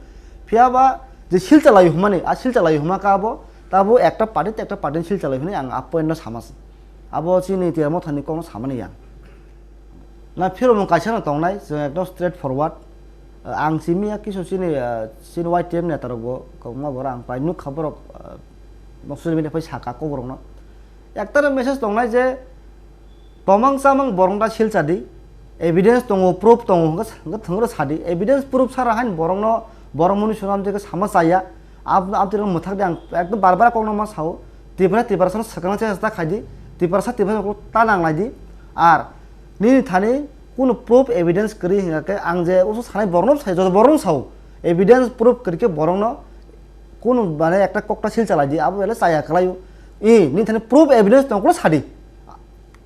Phiyaba je silcha laio hwnmani, a silcha laio hwnma kha abo, tabo ekta party tei ekta party ni silcha laio hwnwi ang a point no sama se. Abo chini Tera Motha ni kokno samani yang. Na phiromung kaisa no tongnai, chwng ekdom straight forward. Ang simi ya kisu chini, ah, chini Y T M neta rok bo, kwbangma borok ang pai nukha borok, ah, social media pai saka kok rok no. Ekta no message tongnai je, tomang chamang borok da silcha di, evidence tongo, proof tongo, hwnkhe, hwnkhe thwngro sadi, evidence proof sara hain borokno, borok muni swnam je khe sama chaya, ab-, aboni mwthak de ang ekdom bar bar kokno ma sao, Tiprasa, Tiprasa no swkang chesta khai di, Tiprasa, Tiprasa no ta nang lai di, ar nini thani kuno proof evidence kwrwi hwnkhe ang je usu sanai borokno sai, joto borokno sao, evidence proof kwrwi khe borokno kuno mane ekta kokta silcha lai di, abo bele chaya kwlaio, i nini thani proof evidence tongkhe sadi.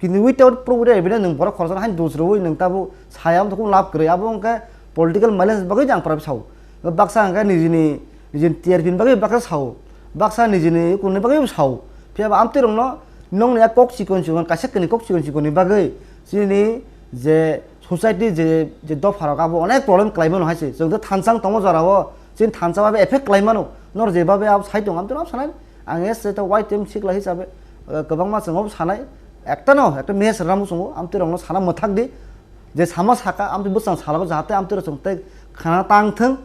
Kintu without proof, without evidence nwng borok khoroksa hain dusrwi nwng tabuk saya wngtong khe lab kwrwi. Abo wngkhe political malice bagwi jang pora sao. Baksa hwnkhe nijini, nijini T R P ni bagwi baksa sao. Baksa nijini kunni bagwi sao. Phiya ba amtwi rokno nongni a kok chikon chikon, kaisa kini kok chikon chikon ni bagwi chini je society je, je dopha rok abo onek problem kwlai mano hai se. Chwng thansang tongo jora o, chini thansa bai effect kwlai mano. Nor je babe abo sai tongo amtwi rok sanai. Ang yes, eta Y T M sikla hisabe, eh, kwbangma chwng obo sanai, ekta no, ekta message rwna muchungo, amtwi rokno sana mwthak di, je sama saka, amtwi bwsang salabo, jahate amtwi rok chwng tei khana tang thwng,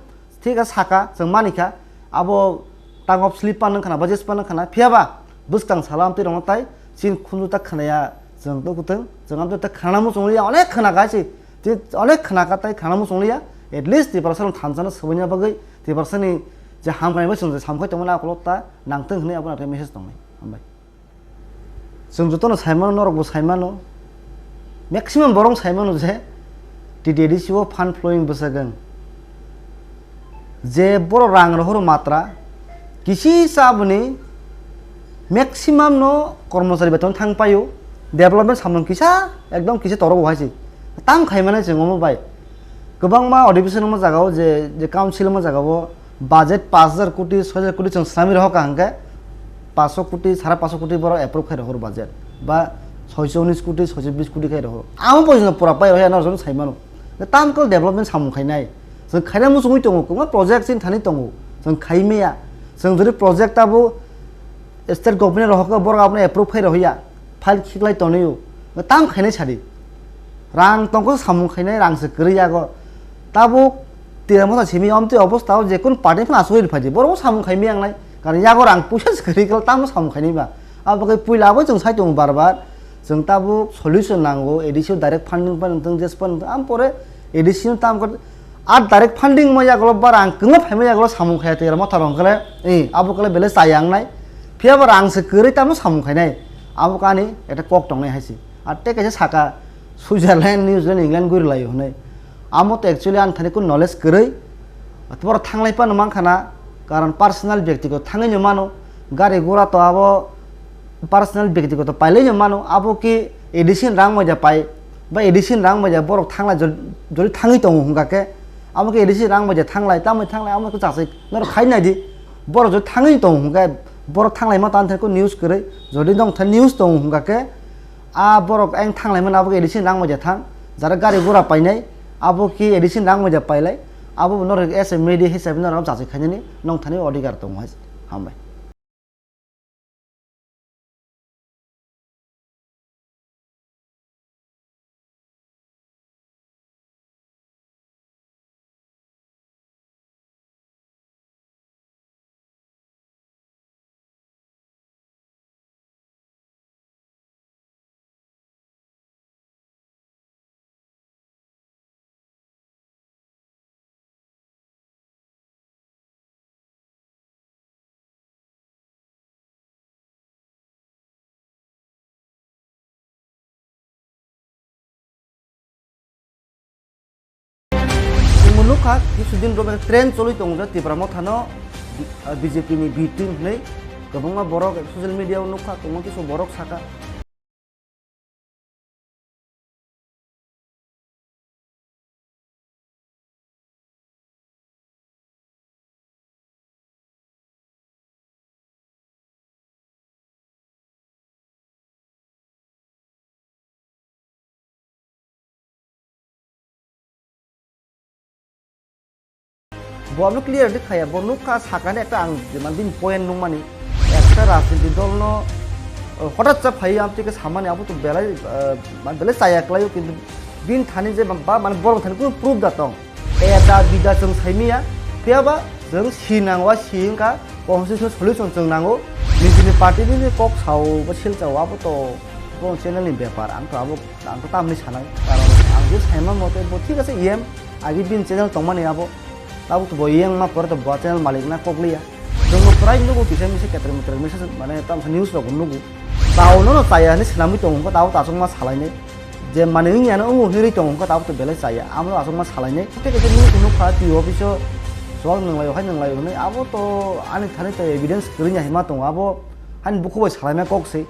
thik khe saka, chwng mani kha, abo tango slip pan wngkhana, ba jes pan wngkhana, phiya ba bwskang salo amtwi rokno tai chini khunju ta khnaya, chwng tong kwthwng, chwng amtwi ta khana muchung liya, onek khna kha se, tei onek khna kha tai khana muchung liya, at least Tiprasa rok thansa no swbaina bagwi, Tiprasa ni je hamkrai bai chwng je samkhai tongmani akolok ta nangtwng hwnwi abo nathai message tongnai. Hambai. Chwng jotono saimano, norokbo saimano. Maximum borok saimano je T T A D C o fund flowing bwsajak. Je borok rang rohoro matra, kisi chaboni maximum no kormochari beton thang paio, development samung kisa, ekdom kisa toro bo hai se. Tam khaimani chwng omo bai. Kwbangma adhibeson omo jagao je, je council omo jagao budget pash hajar koti, soi hajar koti chwng swrami rohor ka hwnkhe, pash koti, sare pash koti borok approve khai rohor budget. Ba soi unis koti, soi bis koti khai rohor. Amo porjonto pura pai rohya nw, chwng sai mano. Tam khe development samung khainai. Chwng khaina muchungwi tongo, kwbangma project chini thani tongo. Chwng khai maya. Chwng jodi project abo state government rohor khe borok abono approve khai rohya. File khiklai tonwi o. Tam khainai sadi. Rang tongkhe samung khainai, rang se kwrwi yago. Tabuk Tera Motha simi omtwi obostha o je kun party phano asugwi rwphai di. Borok bo samung khaimaya wngnai. Karon yago rang puisa se kwrwi khe tamo samung khainai ba. Abo khe puila abo chwng sai tongo bar bar. Chwng tabuk solution nango, A D C o direct funding pa nangthung, jes pa nangthung. Am pore A D C no tam khe ar direct funding ma yagulo ba rang kwma phaima yagulo samung khaya Tera Motha rong khe le, eh, abo khe le bele chaya wngnai. Phiya ba rang se kwrwi tamo samung khainai. Abo kani ekta kok tongnai hai se. Ar tei kaisa saka Switzerland, New Zealand, England guri laio hwnwi. Amo to actually ani thani kun knowledge kwrwi. Borok thanglai phano mankha na, karon personal byaktigoto thangwi no mano. Gari gura to abo personal byaktigoto pailai no mano. Abo ki A D C ni rang bai ja pai, ba A D C ni rang bai ja borok thanglai jod-, jodi thangwi tongo hwnkha khe, amo khe A D C ni rang bai ja thanglai, tamoni thanglai, amo khe chasai norok khai nai di, borok jodi thangwi tongo hwnkha khe, borok thanglai ma tang thai khe news kwrwi, jodi nong thai news tongo hwnkha khe, a borok eng thanglai mani abo khe A D C ni rang bai ja thang, jara gari gura painai, abo khe A D C ni rang bai ja pailai, abo bo norok as a media hisabe norok chasai khainani nong thani odhikar tongo hai, hambai. Chwngbo nukha, kisudin rok trend choli tongo Tipra Mothano, B J P ni B team hinwi kwbangma borok social media o nukha, kwbangma kisu borok saka. Bo abo clear di khaya, bo nukha sakani ekta ang jeman bini point nukmani, ekta rajniti dol no, uh, hotat cha phai amtwi khe samani abo to belai, uh, man belai chaya kwlaio, kintu bini thani je ba, ba, mane borok thani kunu proof da tong. Eta bida chwng saimiya, phiyaba chwng si nango, si wngkha constitutional solution chwng nango. Nijini party ni kok sao ba silchao abo to bo channel ni bepar, ang to abo, ang to tamni sanai. Karon ang je saima mote bo thik ase, E M agi bini channel tongmani abo. Tabuk to bo E M ma pore to bo channel malik na kok liya. Chwng bo prai nugo kisa misa ketre metre misa mane tamsa news rok nugo. Tao no no chaya hinwi swnamwi tongo, tao to aswk ma salainai. Je manwi wngya no wngo hinwi tongo, hwnkhe tabuk to belai chaya. Amo aswk ma salainai. Tei kaisa news nukha, T O office o chwng nwnglai o hai nwnglai o hinwi. Abo to ani thani to evidence kwrwngya hinma tongo. Abo hani bukhubai salaina kok se.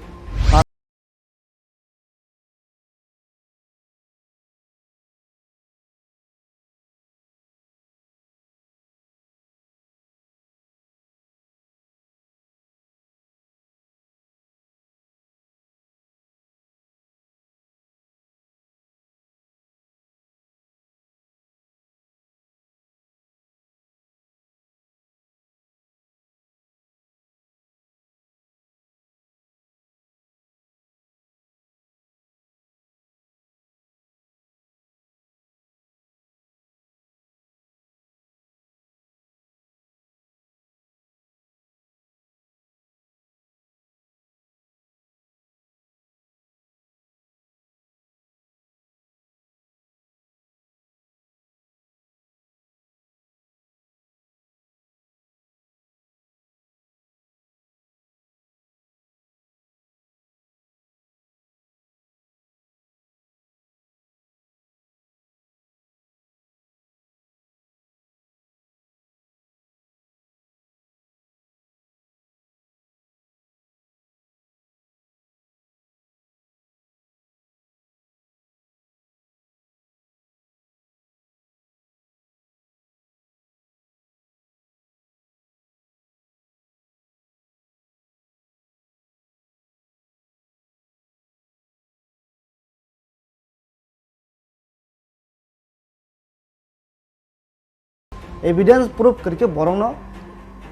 Evidence proof kwrwi khe borokno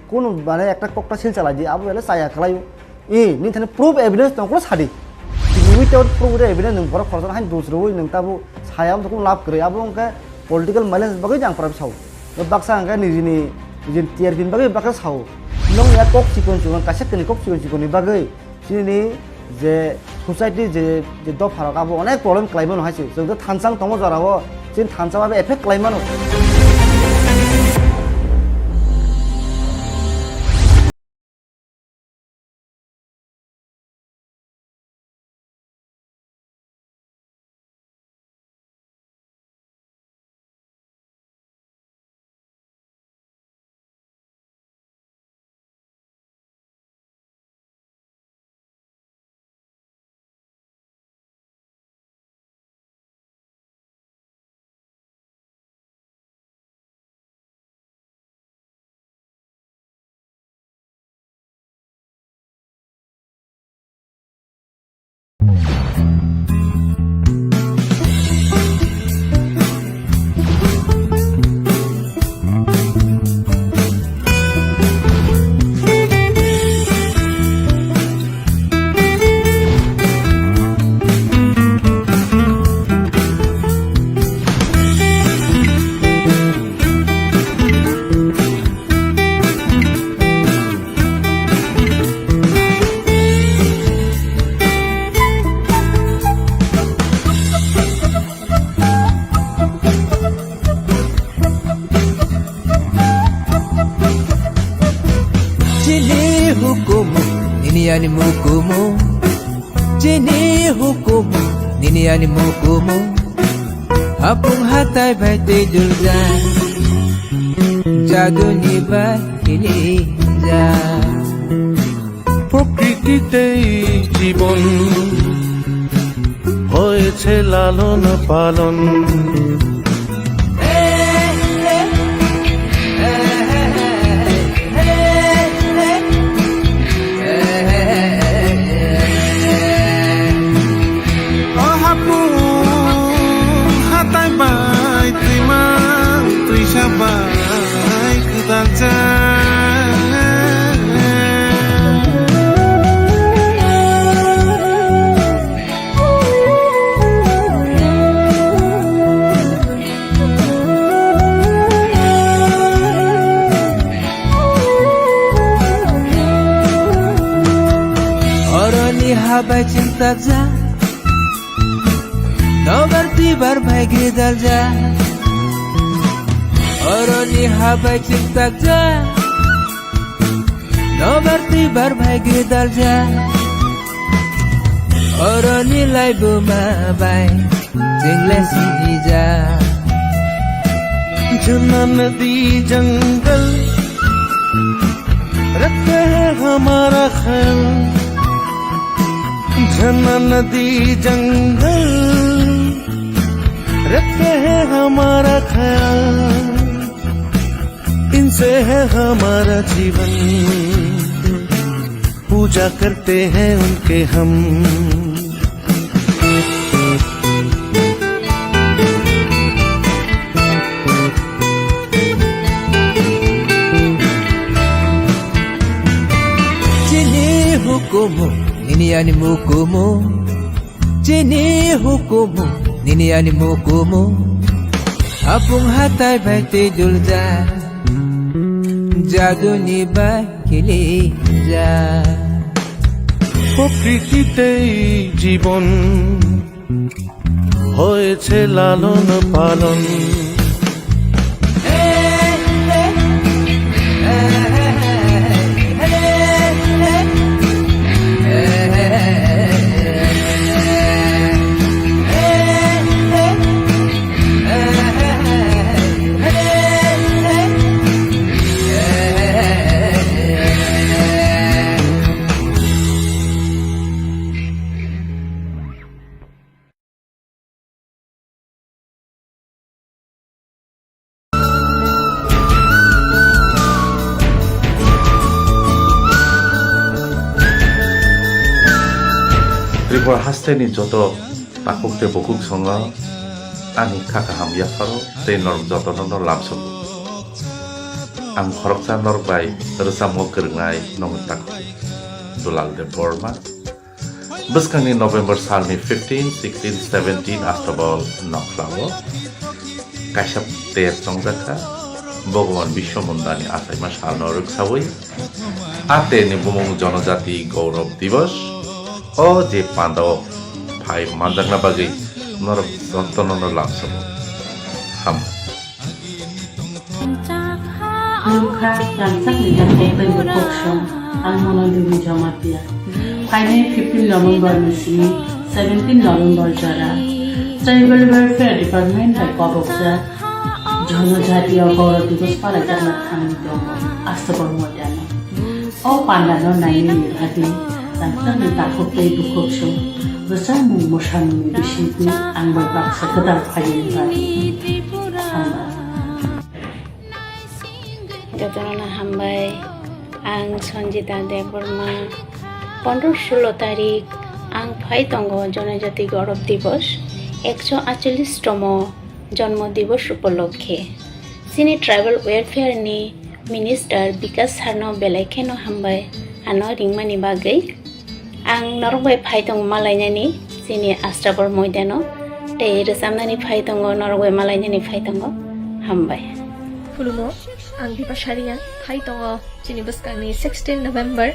kunu mane ekta kokta sil chalai di, abo belai chaya khlaio. E, nini thani proof evidence tong khe sadi. Without proof, without evidence nwng borok khoroksa haino dos rwui nwng tabo saya wngkha kunu lab kwrwi. Abo wngkha political mileage bagwi jang pora sao. Baksa hwnkhe nijini, nijini T R P ni bagwi baksa sao. Nwng ya kok chikon chikon, kaisa kwnwi kok chikon chikon ni bagwi. Chini je society je, je dopha rok abo onek problem khlai mano hai se. Chwng thansa wng tongo jora o, chini thansa abo effect khlai mano. Nini ani mukumu, chini hukumu, nini ani mukumu. Hapung hatai bai twi duljak, jaduni bai kilijak. প্রকৃতিতেই জীবন হয়েছে লালন পালন। O hapung hatai bai twima twisa bai kwtal cha. Oroni habai chwng takjak, nobar twibar bai gwdalja. Oroni habai chwng takjak, nobar twibar bai gwdalja. Oroni laibuma bai chwng le sinijak. Jhanna nadi jangal, rakh hai hamara khayal. Jhanna nadi jangal, rakh hai hamara khayal. Inse hai hamara jeevan, pooja karte hain unki hum. Chini hukumu, nini ani mukumu. Chini hukumu, nini ani mukumu. Hapung hatai bai twi duljak, jaduni bai kilijak. প্রকৃতিতেই জীবন হয়েছে লালন পালন। Tripura hasteni joto takhuk tei bukhuk songo ani kha kaham yapharo tei norok jotono no lamsogo. Ang khoroksa norok bai rwchapmung kwrwngnai nongni takhuk Dulal Debbarma. Bwskangni November salni fifteen, sixteen, seventeen Astabal nokhlao kaisa ter chongjak kha Bhagwan Biswa Mundani achaima salno rwksawi. A terni bumung Jonojati Gaurav Divas. O je pandao phai manjakna bagwi norok jotono no lamsogo. Ham. Nukha rangchakni takhuk tei bukhuk song, ang mono Devi Jamatia. Phainai fifteen November ni simi seventeen November jora Tribal Welfare Department bai kobokjak Jonojatiya Gaurav Divas palaijakna thangwi tongo Astabal moidano. O pandano nainwi naidi, rangchakni takhuk tei bukhuk song, rwchapmung mwsamungni bisingtwi ang bai baksa kwtal phaiyani bagwi. Hambai. Jotono hambai. Ang Sanjita Debbarma. Pondro solo tarik ang phai tongo Jonojati Gaurav Divas ekso atchollish tomo Jonmo Divas upolokhe. Chini Tribal Welfare ni Minister Bikas Sarno belai kheno hambai ano ringmani bagwi. Ang norok bai phai tongo malainani chini Astabal moidano, tei rwchapnani phai tongo, norok bai malainani phai tongo. Hambai. Khulumo, ang Bipa Sariya, phai tongo chini bwskangni sixteen November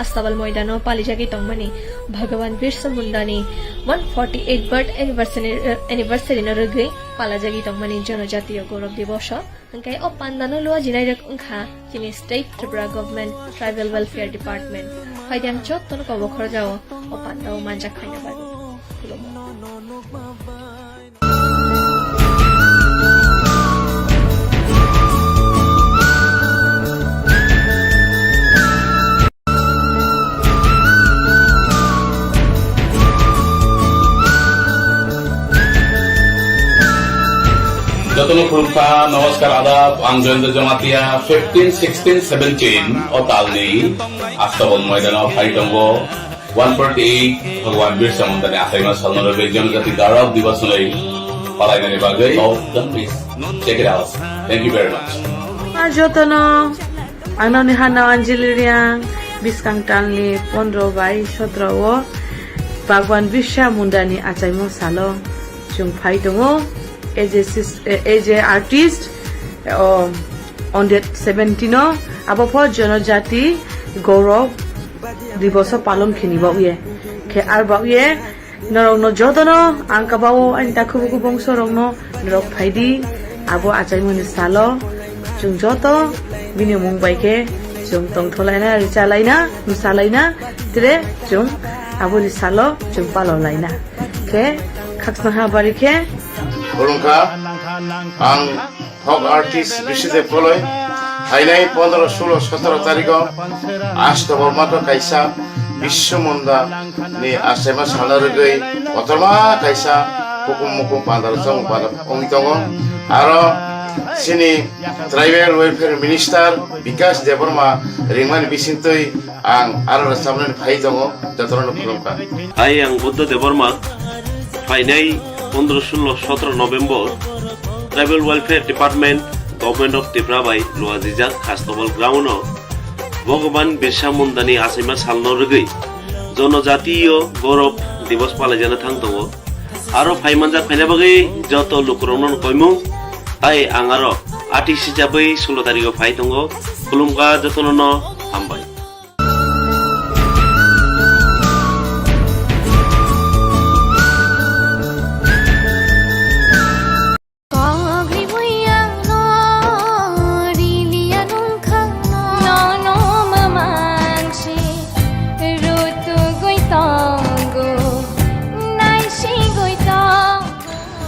Astabal moidano palijagwi tongmani Bhagwan Birsa Mundani one forty-eight birth anniversary, anniversary no rwgwi palajagwi tongmani Jonojatiya Gaurav Divoso. Hwnkhe o pandano luajinairok wngkha chini State Tripura Government Tribal Welfare Department. Phaidi ang jotono kobo khorjao o pandao manjak khaina bagwi. Khulumo. Jotono khulumkha, namaskar, adab, ang Jayanta Jamatia, fifteen, sixteen, seventeen o talni Astabol moidano phai tongo. One forty-eight Bhagwan Birsa Mundani achaima salno rwgwi Janajati Gaurav Divas hwnwi palainani bagwi. Oh, don't miss. Check it out. Thank you very much. Ah, jotono ang nokni hano Anjali Reang, bwskang talni pondro bai sotro o Bhagwan Birsa Mundani achaima salo chwng phai tongo. As a sis-, as a artist, o, on date seventeen o, abo pho Janajati Gaurav Diboso palon khini bagwi. Khe ar bagwi norokno jotono ang kabao ani takhubuku bongso rokno norok phaidi abo achaimani salo chwng joto bini mung bai khe chwng tongtholaina, richalaina, mwsalaina, tre chwng aboni salo chwng palolaina. Khe khaksna ha bari khe. Khulumkha, ang Folk artist Bishidev Koloi, phainai pondro, sulo, sotro tarikh o Ashta Bormato kaisa Biswa Munda ni achaima salna rwgwi kotorma kaisa hukum mukum pandar chong pandar wngwi tongo. Aro chini Tribal Welfare Minister Bikash Debbarma ringmani bisingtwi ang aro rwchapnani phai tongo, jotono khulumkha. Hai, ang Buddha Debbarma, phainai pondro, sulo, sotro November Tribal Welfare Department, Government of Tripura bai luajijak Khastobal ground o Bhagwan Birsa Mundani achaima salno rwgwi Jonojatiyo Gaurav Divas palaijana thang tongo. Aro phaimanjak phaina bagwi joto lukurokno koimung, tai ang aro artist hisabai sulo tarikh o phai tongo. Khulumkha jotono no, hambai.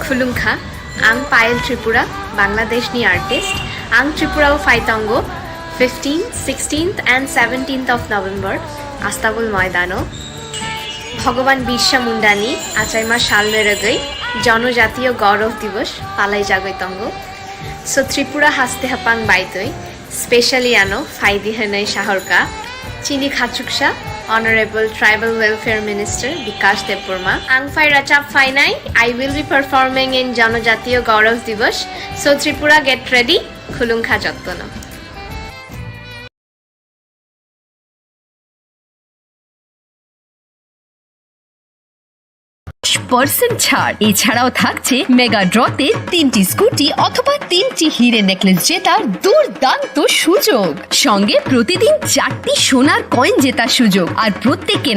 Khulumkha, ang Payal Tripura, Bangladesh ni artist. Ang Tripura o phai tongo fifteen, sixteenth and seventeenth of November, Astabul Moidano. Bhagwan Birsa Mundani achaima salni rwgwi Jonojatiyo Gaurav Divas palaijagwi tongo. So Tripura haste hapang baitwi specially ano phaidi hwnwi sahorka chini khachuksa Honorable Tribal Welfare Minister Bikash Debbarma. Ang phai rachap phainai, I will be performing in Jonojatiyo Gaurav Divas. So Tripura, get ready, khulumkha jottono. Percent ছাড়। এছাড়াও থাকছে মেগা ড্রতে তিনটি স্কুটি অথবা তিনটি হিরে নেকলেস জেতার দুর্দান্ত সুযোগ, সঙ্গে প্রতিদিন চারটি সোনার কয়েন জেতার সুযোগ। আর প্রত্যেক কেনা